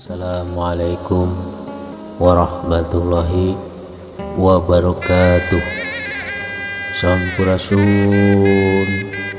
Assalamualaikum warahmatullahi wabarakatuh. Sampurasun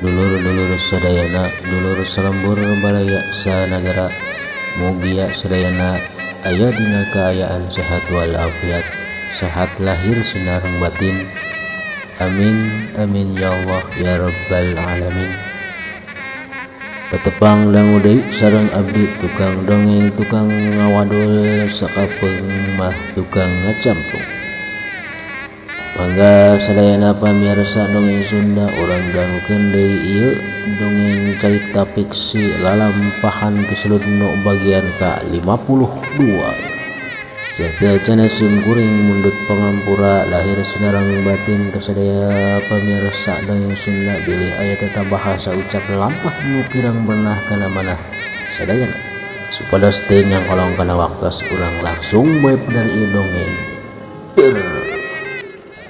dulur-dulur sadayana, dulur salembur baraya sanagara. Mugia sadayana aya dina kaayaan sehat walafiat, sehat lahir sinareng batin. Amin amin ya Allah ya rabbal alamin. Patepang dangu deui sareng abdi tukang dongeng, tukang ngawadul, sakapeung mah tukang ngacamplung. Mangga sadayana pamirsa dongeng Sunda urang dangukeun deui ieu dongeng carita fiksi lalampahan Ki Selud nu bagian ka-52. Sateuacanna sim kuring mundut pangampura lahir sinareng batin kasadaya pamirsa dongeng Sunda bilih aya tata bahasa ucap lampah nu kirang bernah kana manah sadayana. Supados teu nyangkolong kana waktos urang langsung bae pedar ieu dongeng.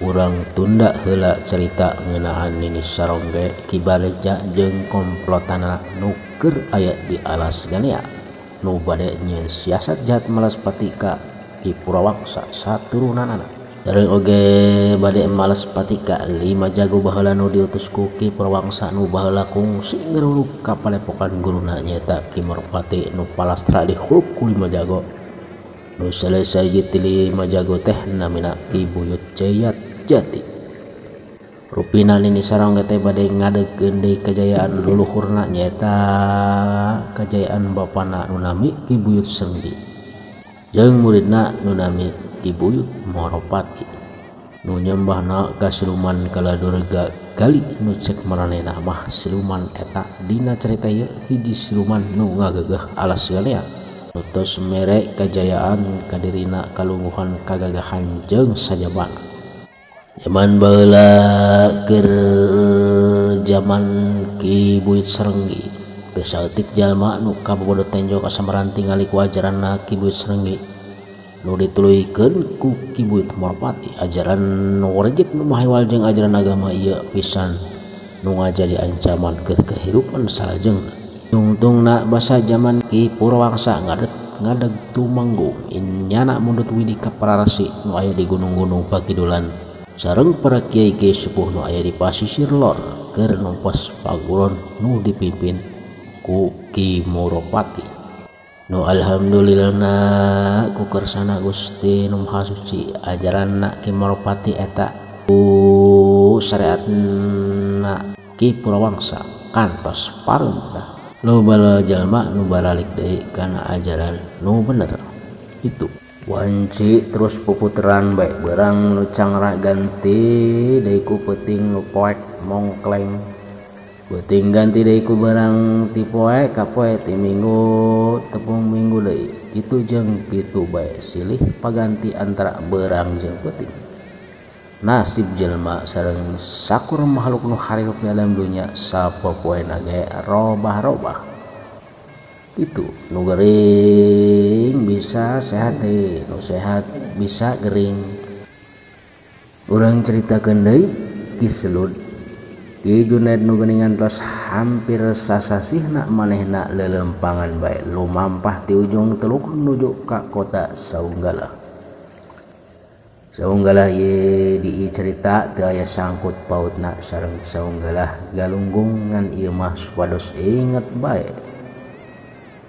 Urang tunda heula carita ngeunaan Nini Sarongge Ki Barja jeung komplotanna nu keur aya di alas Ganea nu bade nyieun siasat jahat Malaspati ka Ki Purawangsa saturunanana. Sareng oge bade Malaspati ka 5 jago baheula nu diutus ku Ki Purawangsa nu baheula kungsi ngeruluk ka padepokan guruna nyaeta Ki Merpati nu palastra dihurup ku 5 jago. Nu selesai ti 5 jago teh namina Ki Buyut Ceyat Jati. Rupina Nini Sarongge teh bade ngadegkeun deui kajayaan luluhurna nyaeta kajayaan bapana nu nami Ki Buyut Senggi jeung muridna nu nami Ki Buyut Moropati nu nyembahna ka siluman Kaladurga Gali nu cek maranehna mah siluman eta dina carita ieu hiji siluman nu ngagegeh alas Ganea nu tos mere kajayaan kadirina kalungguhan kagagahan jeung sajabana. Jaman baheula keur jaman Ki Buyut Srenggi teu saeutik jalma nu kabobodo tenjo kasamaran tingali ku ajaranna Ki Buyut Srenggi nu dituluykeun ku Ki Buyut Moropati. Ajaran nu rejit nu mahewal jeung ajaran agama ieu pisan nu ngajadi ancaman keur kehidupan salajengna. Tungtungna basa jaman Ki Purwangsa ngadeg tumanggung inyana mundut widi ka para resi nu aya di gunung-gunung pakidulan sareng para kiai-kiai sepuh nu aya di pasisir lor keur numpas paguron nu dipimpin ku Ki Moropati. Nu alhamdulillahna ku kersana Gusti nu Maha Suci ajaranna Ki Moropati eta ku syariatna Ki Purawangsa kantos pareum tah. Loba jalma nu baralik deui kana ajaran nu bener kitu. Wanci terus puputeran bae beurang nu cangra ganti deui ku peuting nu poek mongkleng. Peuting ganti deui ku beurang ti poe ka poe ti minggu tepung minggu deui. Kitu jeung kitu bae silih paganti antara beurang jeung peuting. Nasib jelema sareng sakur makhluk nu harirup di alam dunya sapopoena ge robah-robah. Itu nu gering bisa sehat deui, nu sehat bisa gering. Urang caritakeun deui Ki Selud. Ki Junaid nu geuningan tos hampir sasasihna manehna leuleumpangan bae lumampah ti ujung teluk nuju ka kota Saunggalah. Saunggalah ieu di cerita teu aya sangkut pautna sareng Saunggalah Galunggung ngan ieu mah supados inget bae.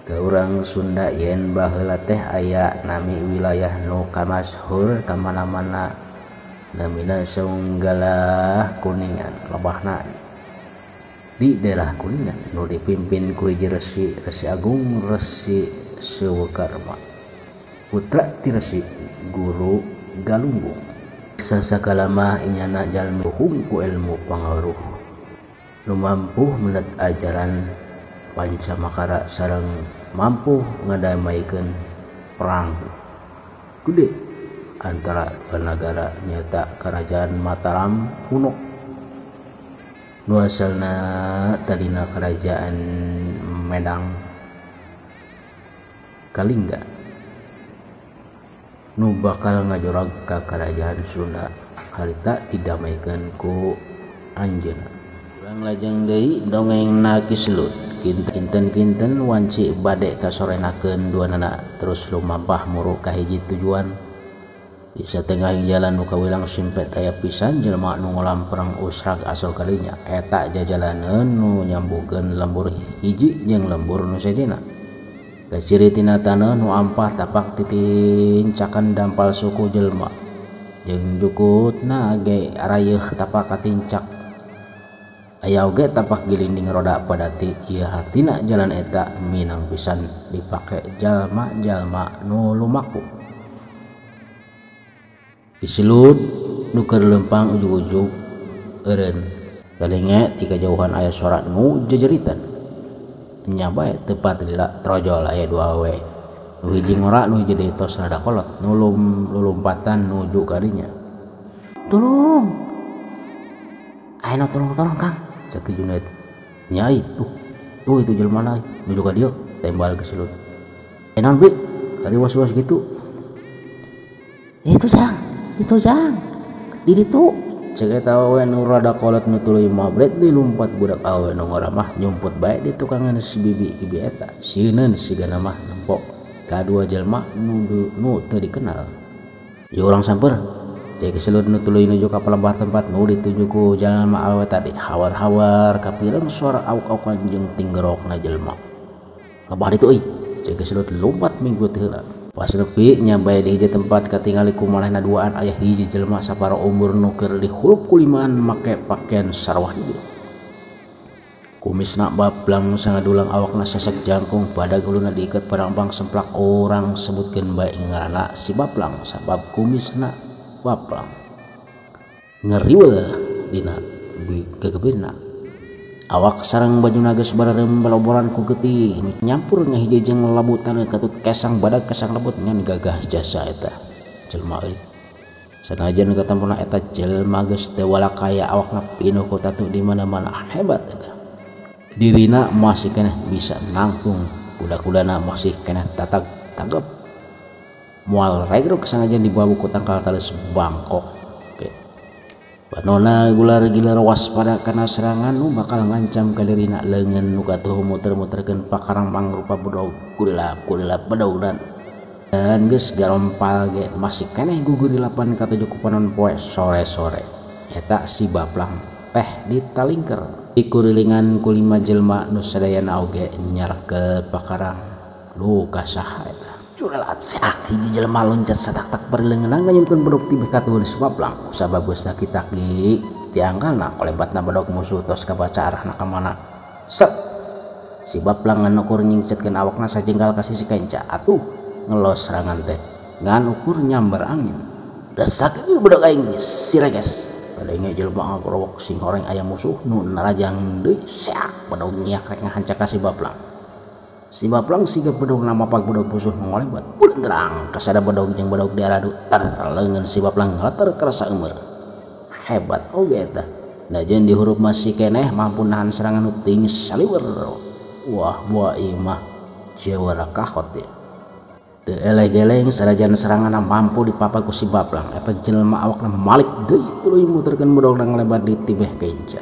Ke urang Sunda yen baheula teh aya nami wilayah nu kamashur kamana-mana namina Saunggalah Kuningan lebahna di daerah Kuningan nu dipimpin ku hiji resi, Resi Agung Resi Sewakarma putra ti Resi Guru Galunggung. Sasakalama inyana jalmi ku ilmu pangaruh nu mampu mendet ajaran Pancamakara sareng mampu ngadamaikeun perang gede antara negara nyata kerajaan Mataram kuno nu asalna tadina kerajaan Medang Kalingga nu bakal ngajorag ka kerajaan Sunda harita didamaikeun ku anjeunna. Urang lajeng deui dongengna Ki Selud. Kinten-kinten wanci bade kasorenakeun duanana terus lumampah muru ka hiji tujuan. Di satengahing jalan nu kawilang simpet aya pisan jelema nu ngolamprang usrag asal kalinya eta jajalaneun nu nyambungkeun lembur hiji jeung lembur nu sejenna. Kaciri tina taneuh nu ampah tapak titincakan dampal suku jelema jeung jukutna ge rayeuh tapak katincak. Aya oge tapak gilinding roda padati ieu hartina jalan eta minang pisan dipake jalma-jalma nu lumaku. Disilut nu keur leumpang ujug-ujug eureun kadenge ti kajauhan aya sora nu jejeritan. Nya bae teu lila trojol aya dua awewe nu hiji ngora nu hiji deui tos rada kolot nu lulumpatan nuju ka dinya. Tulung, aya nu tolong-tolong Kang, cek Junaid. Nya ai tuh itu jelema euy nuju ka dieu, tembal ke silut. Naon bi hari was-was gitu. Itu jang, itu jang, di ditu. Cek eta awewe nu rada kolot nu tuluy mabret deui lumpat budak awewe nu ngora mah nyumput bae di tukangan si bibi eta. Sieuneun sigana mah nempo kadua jelema nu teu dikenal. Ieu urang samper. Cek silut nu tuluy nuju ka palembah tempat nu dituju ku jalma awewe tadi. Hawar-hawar kapireng suara auk-aukan jeung tinggerokna jelema. Lebah ditu euy. Cek silut lumpat minggu teh heula. Pas nepi nya bae di hiji tempat katingali ku manehna duaan aya hiji jelema saparo umur nu keur dihurup kulimaan make pakaian sarwah hideu. Kumisna baplang sangadulang awakna sesek jangkung badag uluna diiket parangpang semplak orang sebutkeun bae ngaranna si baplang sabab kumisna baplang. Ngeriweuh dina gegebirna. Awak sareng bajuna geus bareureum baloboran ku getih nu nyampur ngahiji jeung labutan katut kesang badag kesang lebut ngan gagah jasa eta jelema euy. Sanajan katampuna eta jelema geus teu walakaya awakna pinuh ku tatu di mana-mana hebat eta. Dirina masih keneh bisa nangtung kuda-kudana masih keneh tatag tagep moal regruk sanajan dibawa ku tangkal tales bangkok. Panona gular gilar waspada kana serangan nu bakal ngancam ka dirina leungeun nu katuhu muter-muterkeun pakarang mangrupa bedog kurilap bedog dan geus garompal ge masih keneh gugurilapan katuju ku panon poe sore-sore. Eta si baplang teh ditalingker dikurilingan ku lima jelema nu sadayana oge nyarkel pakarang lu ka saha eta. Curelat sak hiji jelema loncat satak-tak bari leungeunna nganyunkeun bedog tibeh katuhun si baplang. Kusabab geus taki-taki tiangkalna kolebatna bedog musuh tos kabaca arahna ka mana. Set si baplang ngan ukur nyingcetkeun awakna sajengkal ka sisi kenca atuh ngelos serangan teh ngan ukur nyamber angin. Desak ieu bedog aing si reges. Padenge jelema ngagrowok sing horeng aya musuh nu narajang deui seak bedog nyiak rek ngahancak ka si baplang. Si baplang siga bedog namapag bedog musuh ngolebat bulendrang kasada bedog jeung bedog diaradu tar leungeun si baplang ngaleter kerasa eumeur. Hebat oge eta. Najan dihurup masih keneh mampu nahan serangan nu ting saliwer. Wah buah ieu mah jewara kahot ya. Teu eleh-geleng sanajan seranganna mampu dipapag ku si baplang eta jelema awakna malik deui tuluy muterkeun bedogna ngalebat di tibeh kenca.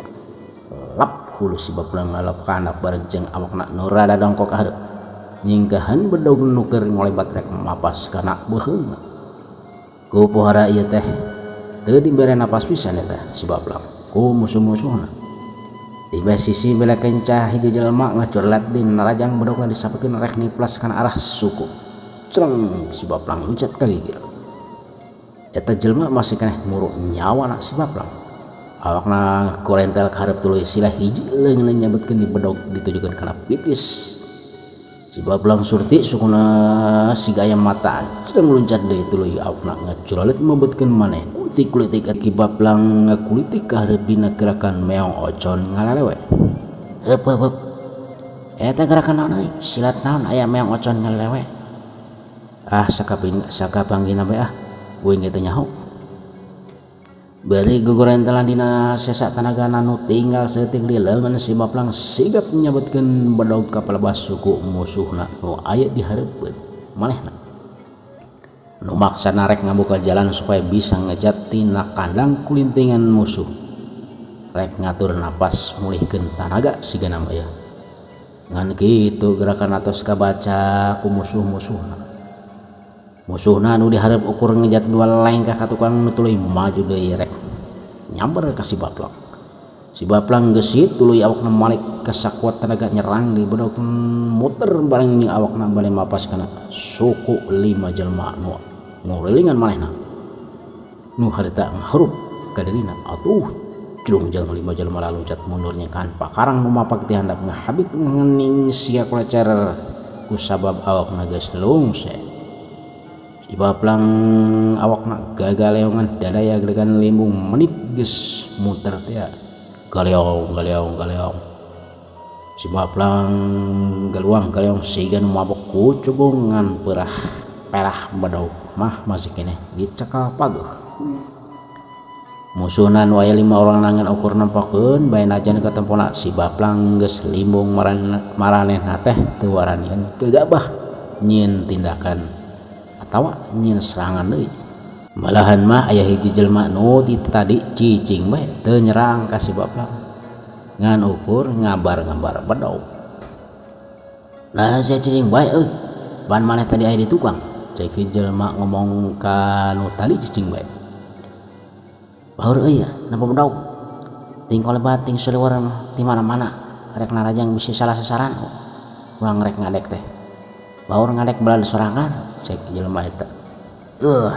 Lap hulu si baplang lalap ka handap bareng jeung awakna nu rada dongkok ka hareup. Nyingkahan bedog nu keur ngolebat rek mapas kana beuheungna. Ku pohara ieu teh teu dibere napas pisan eta si baplang ku musuh-musuhna. Tiba sisi bela kenca hiji jelema ngacurlat di narajang bedogna disapekeun rek niplas kana arah suku. Creng si baplang loncat ka gigir. Eta jelema masih keneh muru nyawana si baplang. Awakna kurentel ka hareup tuluy sila hiji leungeun nyabetkeun di bedog ditujukeun kana pitis. Si baplang surti sukuna siga aya mata creng loncat deui tuluy awakna ngacuralit mebetkeun maneh. Kulitik-kulitik ki baplang ngakulitik ka hareup dina gerakan meong ocon ngalalewe. Heup heup heup. Eta gerakan naon euy? Silat naon aya meong ocon ngalalewe? Ah sakapanggina bae ah uing ge teu nyaho. Bari gogorentelan dina sesa tanagana nu tinggal saeutik di leungeun si baplang sigap nyabetkeun bedog ka palebah suku musuhna nu aya di hareupeun manehna. Nu maksana rek ngabuka jalan supaya bisa ngejat tina kandang kulintingan musuh. Rek ngatur napas mulihkeun tanaga sigana mah ieu. Ngan kitu gerakan atos kabaca ku musuh-musuhna. Musuhna nu dihareup ukur ngejat dua lengkah ka tukang nu tuluy maju deui rek nyamber ka si Baplang. Si Baplang gesit tuluy awakna malik ka sakuat tenaga nyerang di bedog muter bareng jeung awakna bade mapas kana suku 5 jelema nu ngurilingan manehna. Nu harita ngahurup ka dirina atuh jrung jeung 5 jelema laluncat mundur nyekan pakarang nu mapak ti handap ngahabit ngening sia kolecer ku sabab awakna geus lungse. Si Baplang awakna gagaleongan dadaya gelegan limbung menit geus muter teh galeong galeong galeong. Si Baplang galuang galeong siga nu mabok ku cubungan perah perah bedog mah masih keneh dicekal pageuh. Musuhna nu aya 5 orang nangan ukur nempokeun bae najan katempona si Baplang geus limbung maranehna teh teu waranian gegabah nyieun tindakan atawa nyieun serangan deui. Malahan mah aya hiji jelema nu ti tadi cicing bae teu nyerang ka si Baplang ngan ukur ngabar-ngabar bedog. Lah sia cicing bae euy, pan maneh tadi aya di tukang. Cek hiji jelema ngomong ka nu tadi cicing bae. Baur euy napa bedog ting kolebat ting seueur ti mana-mana rek narajang bisi salah sasaran urang rek ngadek teh. Baur ngadek balad sorangan cek jelema eta.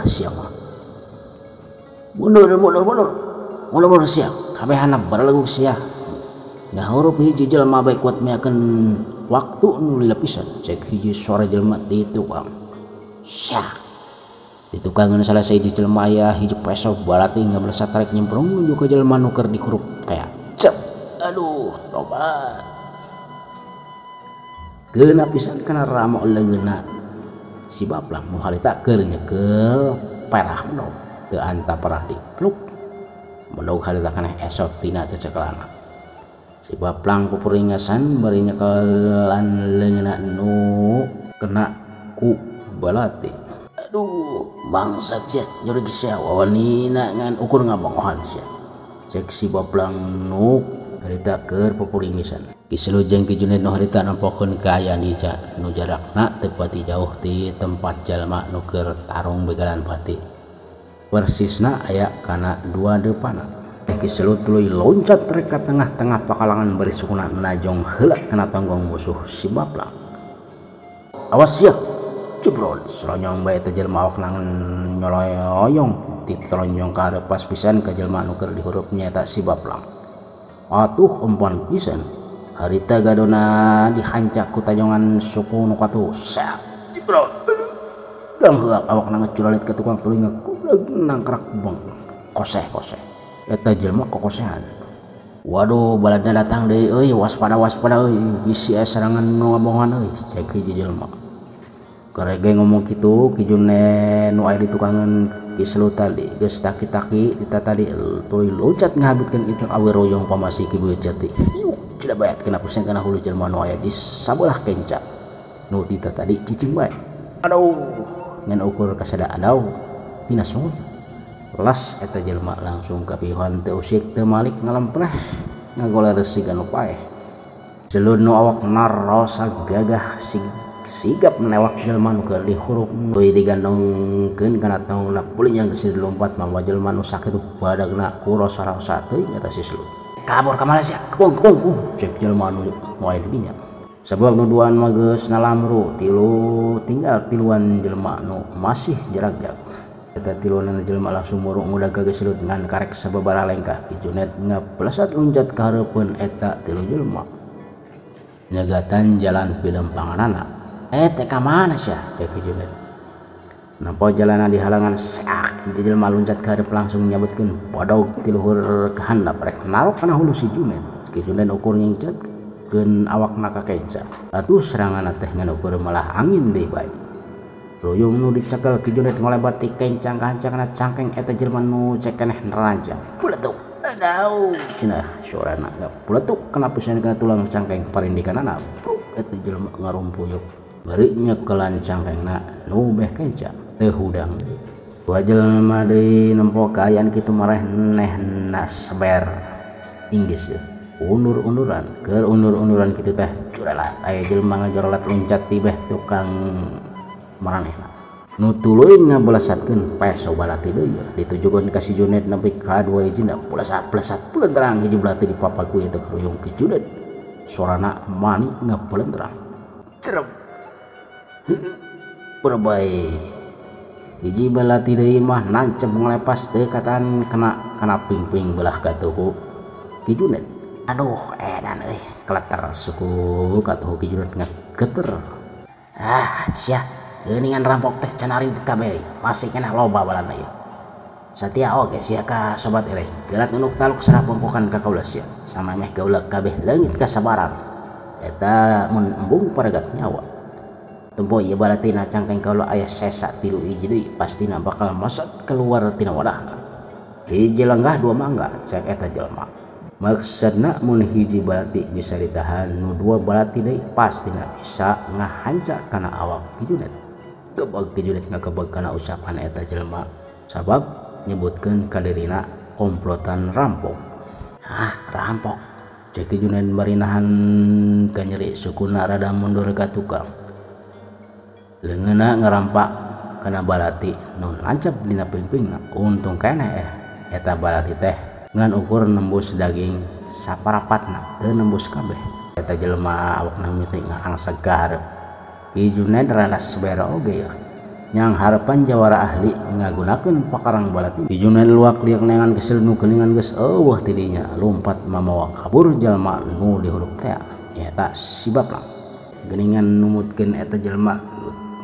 Sia mah. Mundur mundur mundur. Mundur mundur sia. Kabehana baralegug sia. Ngahurup hiji jelema bae kuat miakeun waktu nu lila pisan. Cek hiji sore jelema ti tukang. Sia. Di tukangan salah sahiji jelema aya hiji peso balati ngablesa tarik nyemprong nuju ka jelema nu keur dihurup teh. Cep. Aduh, tobat. Geuna pisan kana ramo leungeunna si Baplang nu harita keur nyekel perah bedog teu anta perah dipluk bedog harita keneh esot tina cecekelana. Si Baplang pupuringasan bari nyekelan leungeunna nu kena ku balati. Aduh, bangsat sia nyurig sia wawanina ngan ukur ngabongohan sia. Cek si Baplang nu harita keur pupuringisan. Ki Selo jeung Ki Junet nu harita nempokeun kaayaan di nu jarakna teu pati jauh ti tempat jalma nu keur tarung begalan pati. Persisna aya kana dua deupana. Ki Selo tuluy loncat rek ka tengah-tengah pakalangan bari sukuna najong heula kana tonggong musuh si Baplang. Awas sia. Jebrol seronyong bae teh jelema awakna nyoloyong ditronjong ka hareup pas pisan ka jelema nu keur dihurup nyaeta si Baplang. Atuh empon pisan. Harita gadona dihancak ku tajongan suku nu katuh. Sak jebrol. Dang heuak awakna ngecuralit ka tukang tuluy ngakubleg nangkrak beng. Koseh-koseh. Eta jelema kokosehan. Waduh, baladna datang deui euy, waspada-waspada euy, bisi aya serangan nu ngabongan euy, cek hiji jelema. Karege ngomong kitu, Ki Junet nu aya di tukangan Ki Selo tadi geus taki-taki kita tadi tuluy loncat ngahabitkeun itu awe royong pamasi Ki Buyut Jati. Yuk, cila bayat kena pusing kana hulu jelema nu aya di sabelah kenca. Nu tita tadi cicing bae. Aduh, ngan ukur kasada adau tina sungut. Las eta jelema langsung kapihan teu usik teu malik ngalempreh ngagoler siga nu paeh. Selud nu awakna rosa gagah sigap menewak jelema nu keur dihurup tuluy digandongkeun kana tongna pulinya geus dilompat mawa jelema nu sakitu badagna ku rosa-rosa teuing eta si Selo. Kabur ka Malaysia, kebong kebong cek jelema nu aya di dinya. Sabab nu duaan mah geus nalamru, tilu tinggal tiluan jelema nu masih jeragjag. Eta tiluan jelema langsung muruk ngudag ka Ki Selo ngan karek sababaraha lengkah. Ki Junet ngaplesat loncat ka hareupeun eta tilu jelema. Nyegatan jalan pilempanganana. Teh ka mana sia? Cek Ki Junet. Nampo jalana di halangan sak hiji jelema loncat ka hareup langsung nyabutkeun bodog ti luhur ka handap rek narok kana hulu si Junet. Ki Junet ukur nyingcetkeun awakna ka kenca. Atuh seranganna teh ngan ukur malah angin deui bae. Ruyung nu dicekel Ki Junet ngolebat ti kencang ka hancangna cangkeng eta jelema nu cekeneh neranjang. Puletuk. Aduh, cenah sorana puletuk kana pisan kana tulang cangkeng parindikanana. Pluk eta jelema ngarumpuyuk. Bari nyekelan cangkengna nu beh kenca teu hudang. Dua jelema deui nempo kaayaan kitu marehnehna seber inggis. Undur-unduran keur undur-unduran kitu teh curelat aya jelema ngajorolat loncat tibeh tukang maranehna nu tuluy ngabelasatkeun peso balati deui ditujukeun ka si Junet nepi ka dua hijina plesat-plesat pelenterang hiji balati dipapaku eta karuyung Ki Junet sorana mani ngapelenterang cerep berbae hiji balati deui mah nancep ngalepas teu kataan kena kana pingping belah katuhu Ki Junet. Aduh edan euy kleter suku katuhu Ki Junet ngageter. Ah sia geuningan rampok teh canari kabeh masih keneh loba balana ieu. Satia oge sia ka sobat eleh gelat nunuk taluk sarah pongkokan ka kaula sia samemeh gaula kabeh leungit kasabaran eta mun embung paregat nyawa. Tempo ieu balatina cangkeng kaula aya sesa 3 hiji deui pastina bakal masat keluar tina wadahna. Hiji lenggah dua mangga cek eta jelema. Maksudna mun hiji balati bisa ditahan nu dua balati deui pastina bisa ngahanca kana awak Ki Junet. Gebeg Ki Junet ngagebeg kana ucapan eta jelema sabab nyebutkeun ka dirina komplotan rampok. Hah, rampok. Cek Ki Junet bari nahan kanyeri sukuna rada mundur ka tukang. Leungeunna ngarampak kana balati nu nancep dina pingpingna. Untung keneh eta balati teh ngan ukur nembus daging saparapatna teu nembus kabeh. Eta jelema awakna mimiti ngarangseg ka hareup. Ki Junet rada sebera oge yeuh. Nyang harepan jawara ahli ngagunakeun pakarang balati. Ki Junet luak liak neangan kesel nu geuningan geus eueuh ti dinya lumpat mamawa kabur jelema nu dihurup teh nyaeta si Baplang. Geuningan numutkeun eta jelema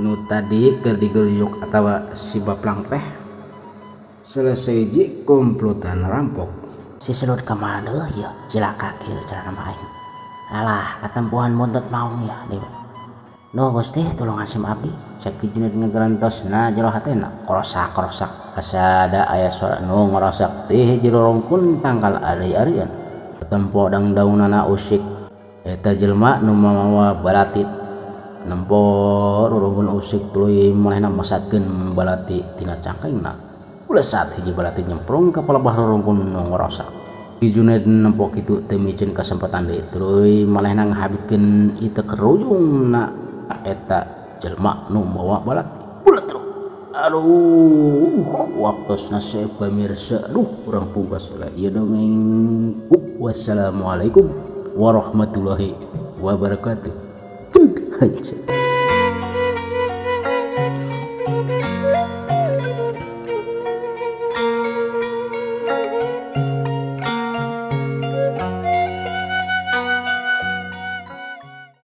nu tadi keur digeruyuk atawa si Baplang teh selesai ji komplotan rampok. Si Selut ka mana deui ya cilaka kieu carana mah aing. Alah katempuhan buntut maung ya deui. Nuh Gusti tulungan sim abdi. Cek Ki Junet ngagerantosna jero hatena korosak-korosak kasada aya suara nu ngorosak ti hiji rorongkun tangkal ari-arian. Tempo dangdaunana usik eta jelema nu mamawa balati nempo rorongkun usik tuluy manehna mesatkeun balati tina cangkengna. Lesat hiji balati nyemprong ka palebah rorongkun nu ngorosak. Ki Junet nempo kitu teu miceun kasempatan deui tuluy manehna ngahabikeun ieu keruyungna eta jelema nu mawa balati. Buletruk. Aduh, waktosna saya pamirsa. Aduh, urang pungkas lah ieu dongeng. Wassalamualaikum warahmatullahi wabarakatuh. Tug.